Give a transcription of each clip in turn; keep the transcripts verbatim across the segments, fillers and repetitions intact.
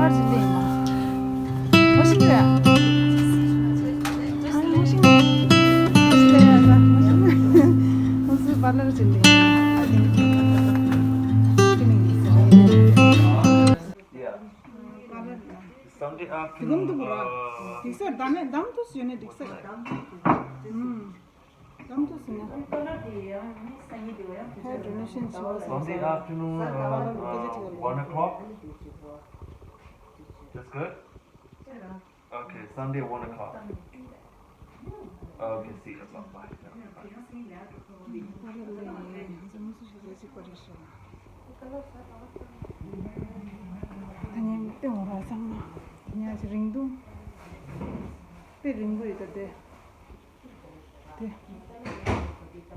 པར་ལར་ཅིག་ལེན་མ། ཧོ་ཤིང་རེད། ཨ་ཧོ་ཤིང་རེད། ཧོ་ཤིང་རེད། ཧོ་ཤིང་རེད། ཧོ་སི་པར་ལར་ཅིག་ལེན་མ། ཨ་ལེན་ཅིག་ལེན་ཡིན་ཟེར། པར་ལར་ལ། Sunday དེ་གོང་དུ་afternoon བུ་ར། འགྲིག་ས་རེད། ད་ནས་འདམ་དུ་ཡོད་ནས་འགྲིག་ས་རེད། ཨུམ། འདམ་དུ་ཟིན་ན། Hair donation བྱེད་པ་སོང་ཙང་། Sunday afternoon, uh, uh, one o'clock. That's good? Okay, Sunday, one o'clock. Okay, see you. Bye. ད་ཉིན་ཏེ་འོ་ར་ཚང་མ། ཉ་ཅི་རིང་དུ། དཔེ་རིང་པོ་ཡོད་ད་དེ། དེ།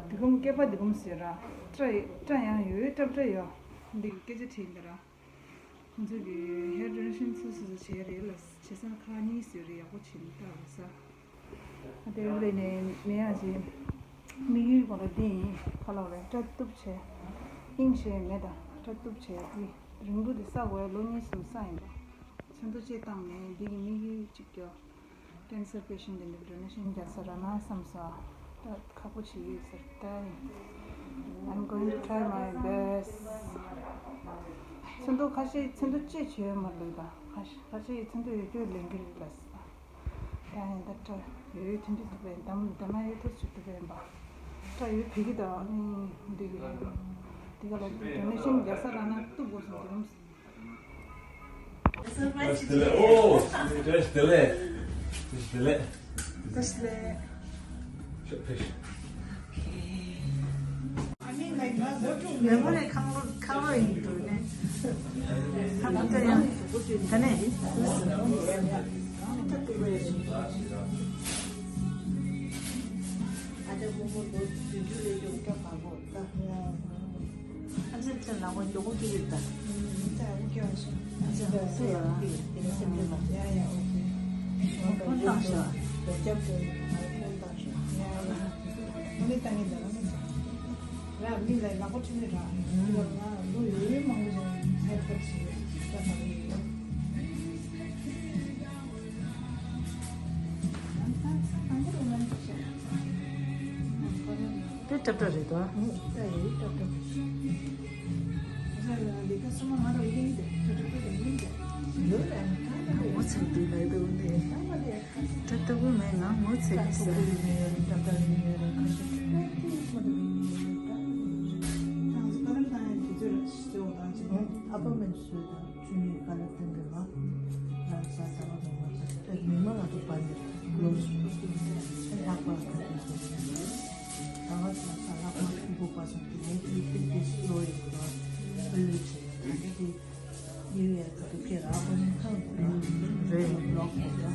དེ་གོམ་སྐེད་པ་དེ་གོམ་ཟེར་ར། སྐྲ་སྐྲ་ཡང་ཡོད་སྐྲ་སྐྲ་ཡོད། འདི་སྐད་ཆ་དྲིས་འདི་ར། ཁོང་ཚོ་གི་hair donation སུ་སུ་བྱས་རེད་ལ་བྱེད་ས་ཁག་གཉིས་ཟེར་རེད། ཡག་པོ་བྱེད་ནི་ལྟ་རེད་ས། ཨ་དེ་རེད་ནས་མེ་ཡང་ཅི། དམིགས་ཡུལ་གོ་ལ་འདི་ཡིན་ཁ་ལོ་རེད། སྐྲ་གཏུབ་བྱས། དབྱིངས་ཤེས་མེད་ད་སྐྲ་གཏུབ་བྱས་ཡག་གི་རིང་པོ་དེ་ས་གོ་ཡ་ལོ་གཉིས་གསུམ་ས་ཡིན་པ། ཚོན་མདོག་ཅེས་བཏང་ནས་འདི་གི་དམིགས་ཡུལ་གཅིག་ཀྱོ། Cancer patient འདི་འདྲ་donation རྒྱག་ས་རག་ན་བསམ་སོང་། ད་ཁག་པོ་ཞིག་ཡོད་ཟེར་ད། I'm going to try my best. ཚོན་མདོག་ཁ་ཤས་ཚོན་མདོག་ཅེས་བྱོས་མ་ལུས་ད། ཁ་ཤས་ཁ་ཤས་ཡི་ཚོན་མདོག་ཡོད་རྒྱུ་ལེན་གི་རེད་ལ་ཟེར། ད་ཡིན་ད་སྐྲ་ཡོད་ཡོད་ཐུན་ཏི་ཐུབ་པའི་འདམ་འདམ་ན་ཡོད་ཐུབ་ཞིག་ཐུབ་པའི་འབའ། སྐྲ་ཡོད་བི་གི་ད་ཨ་ནི་འདི་གི་འདི་ག་ལ་donation རྒྱག་ས་རག་ན་གཏུབ་དགོས་སོང་དེ་རིང་། བཀྲ་ཤིས་བདེ་ལེགས། ཨོ། བཀྲ་ཤིས་བདེ་ལེགས། བཀྲ་ཤིས་བདེ་ལེགས། བཀྲ་ཤིས་བདེ་ལེགས། ཕེབས་ཕེབས། མེ་མོ་ནས་ཁང་ལོ་ཁང་ལོ་ཡིན་འདུག་ནས། ཁང་ལོ་ད་ཡང་ད་ནས། ཨ་ཅག་རྨོ་མོ་ལོ་བདུན་ཅུ་ལས་ཡོང་སྐབས་བར་གོ་ད། ཨ་ཅག་ཚེ་ལག་པ་མགྱོགས་པོ་ཀི་རེད་ད། ད་ཡག་པོ་སྐྱོ་བ་ཞིག་ཨ་ཅག་སུ་ཡོད་ཨ། དེ་ནས་སེམས་ཁྲལ་མ། ཡ་ཡ་ཨོ་ཁེ། ཕོན་བཏང་ཤག་ལོ་རྒྱབ་ཏུ་ང་ཕོན་བཏང་ཤག་ཡ་ཡ། ཨ་ནི་ད་ངས་ད་ར་མི་ཚ། ར་མི་ལ་ལག་པ་ཁྲིད་ནི་ར། ང་ལོ་ཡོད་ཡོད་མང་པོ་ཞིག་ཧེ་ཕོད་ཞིག་ད་ད་ཡོད། དེ་སྐྲ་སྐྲ་རེད་དོ། ཨ་ངོ་ཚ་དུས་ལ་དུ་འདི་སྐྲ་ལྟ་བུ་མེད་ང་ངོ་ཚ་གི་ཟེར། ཨ་པ་མེད་བཟོས་དང་ཆུ་ནས་ཁ་ལག་སྟོན་པའི་མ། རང་ས་ས་བ་དང་མ་ས་ས་མི་མ་ང་ཚོ་པ་ནི་ལོ་སུ་ལྷག་པ་ཁ་ཏོན་སོ། ད་བ་ས་ས་ལྷག་པ་ཁུ་བོ་པ་སོང་དེ་ནས་ཀྱི་ཏིག་ཏིག་ལོ་ཡི་ལོ་ཨུ་ལུ་ཆེ་ཡ་ད་དེ་ནིའུ་ཡར་ཀ་ཏུ་ཁེ་ར་པ་ནི་ཁང་དུ་རེད་ལོག་གོ་ད།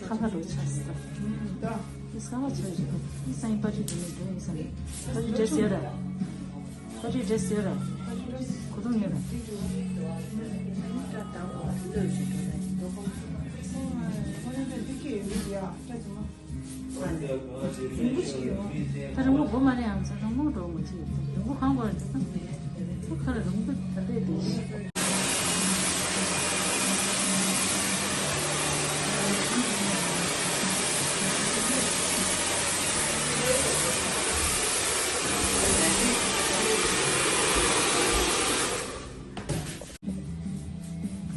ཁ་ཁ་རུ་ཆགས་སོང་། ད་ས་བ་ཆ་ཞིག་ད་ས་ཡིན་པ་ཅིག་དེ་ནས་དོན་ཡིན་ས་ནས་ད་ཅིག་འདྲེ་ཟེར་ར། ད་ཅིག་འདྲེ་ཟེར་ར། གོ་ཐུང་ཡོད་ར། ད་རང་མོ་སྒོ་མ་རེད་ཨང་ཚ་རང་མོ་འགྲོ་མ་ཅིག་རང་མོ་གང་གོ་རེད་ད། ཁ་ལ་རང་མོ་ད་ལྟ་དེ།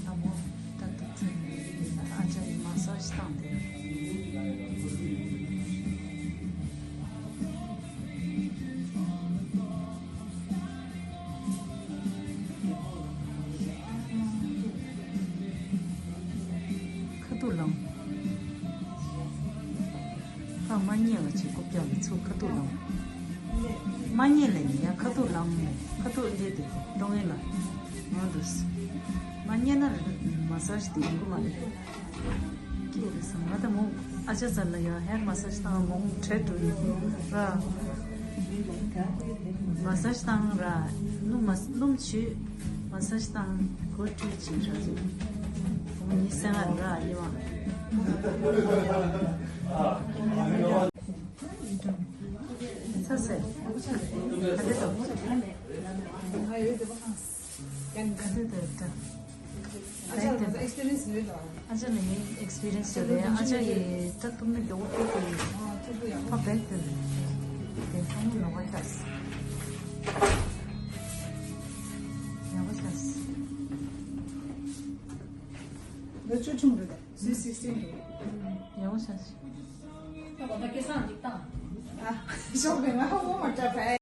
ཨ་མོ་ད་ལྟ་ཚེ་ཨ་ཅག་གི་མ་སཱ་ཇི་བཏང་དེ། ཁ་ཐུག་ལངས། ད་མ་ཉལ་བ་བྱེད་སྐོར་རྒྱག་ལ་ཚུར་ཁ་ཐུག་ལངས། མ་ཉལ་ལ་ཡིན་ཡང་ཁ་ཐུག་ལངས་ནས་ཁ་ཐུག་སླེབས་ཏེ་གཏོང་ཡིན་ལ། ང་འདུག་སེ། མ་ཉལ་ན་མ་སཱ་ཇི་དེ་ཡོང་གི་མ་རེད། སྐྱིད་རེད་བསམ། ང་ད་མོ་ཨ་ཅག་ཚ་ལ་ཡང་ཧེར་མ་སཱ་ཇི་བཏང་མོ་བྲེལ་འགྲོ་ཡིན་ར། མ་སཱ་ཇི་བཏང་ར། སྣུམ་མ་སྣུམ་བྱུགས། མ་སཱ་ཇི་བཏང་གོ་བཀྲུས་བྱས་ར་ཅིག་ངོ་མི་སེང་ང་ར་ཡིན་བ། ཚ་སེ། ག་འདྲ་འདུག་ག་འདྲ་འདུག་ཨ་ཅག་ལ་ཨེག་སི་པི་རི་ཡན་སི་ཡོད་དོ། ཨ་ཅག་ལ་ཡིན་ཨེག་སི་པི་རི་ཡན་སི་ཡོད་རེད། ཨ་ཅག་གིས་ཏག་ཏུམ་ནི་མགྱོགས་པོ་ཕེབས་ཀྱི་ཡོད། ཨ་ཐུག་པོ་ཡག་པོ་ཕ་བེད་དུ་དེ་ཧ་མོ་ནོ་བ་ཏག་སི་ཡག་པོ་ཏག་སི། ལོ་བཅུ་ཆུང་རེད། ཟི་སིག་སི་ཊིན་རེད། ཡག་པོ་ཏག་སི། ད་གོ་ད་སྐལ་བཟང་འགྲིག་ཏང་། ཨ་ཤོག་པའི་ང་ཧ་མོ་མ་སྐྲག་པས།